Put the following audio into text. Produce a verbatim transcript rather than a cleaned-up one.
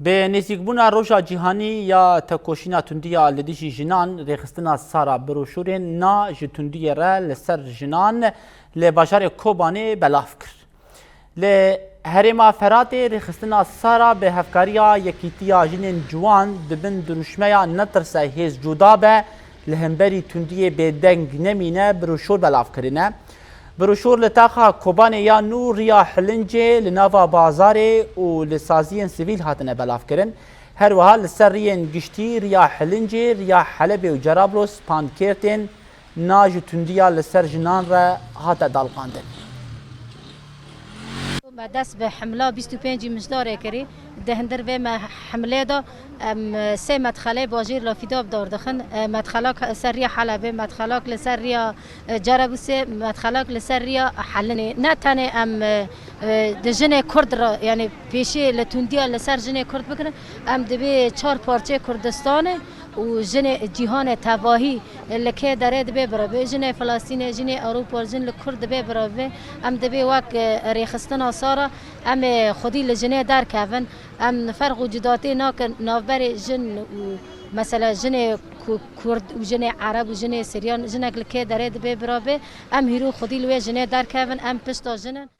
Bi nêzîkbûna Roja Cîhanî ya Tekoşîna Tundiya li Dijî Jinan, rêxistina Sara broşûrên Na ji Tundiyê Re li ser jinan li bajarê Kobanê belav kir. Li herêma Feratê rêxistina Sara bi hevkariya Yekîtiya Jinên Ciwan di bin dirûşmeya Netirse Hêz Cuda Be li hemberî tundiyê bêdeng nemîne broşûr belav kirine. Broşûr li taxa Kobanê ya nû riya Hilincê li nava bazarê û li saziyên sivîl hatine belavkirin. Her wiha li ser riyên giştî riya Hilincê, riya Helebê û Cerablos pankêrtên Na ji tundiya li ser jinan re hate daliqandin. Me dest bi hemla bîst û pêncî Mijdarê kirî. Di hindir vê me hemlê de em sê medxelê bajêr Lafîda bi dar dixin. E, medxelak ser riya Helebê, medxelak li ser riya, e, Cerebûsê, medxelak li ser riya Helinê. Ne tenê em, e, e, di jinê Kurd re, yanî pêşî li tundiya li ser jinê Kurd bikirin, em dibê çar parçeyê Kurdistanê û jinê cîhanê tevahî li kê derê dibê birabê. Jinê Filistînê, jinê Ewropa, jin li Kurd dibê birabê. Em dibê wek, e, rêxistina Sara, em ê xwedî li jinê derkevin. Em ferq û cudatî nakin navberê jin û mesela jinê ku-, Kurd û jinê Ereb û jinê Siryan, jinek li kê derê dibê birabê. Em hîrû xwedî li wê jinê derkevin, em pişta jin in.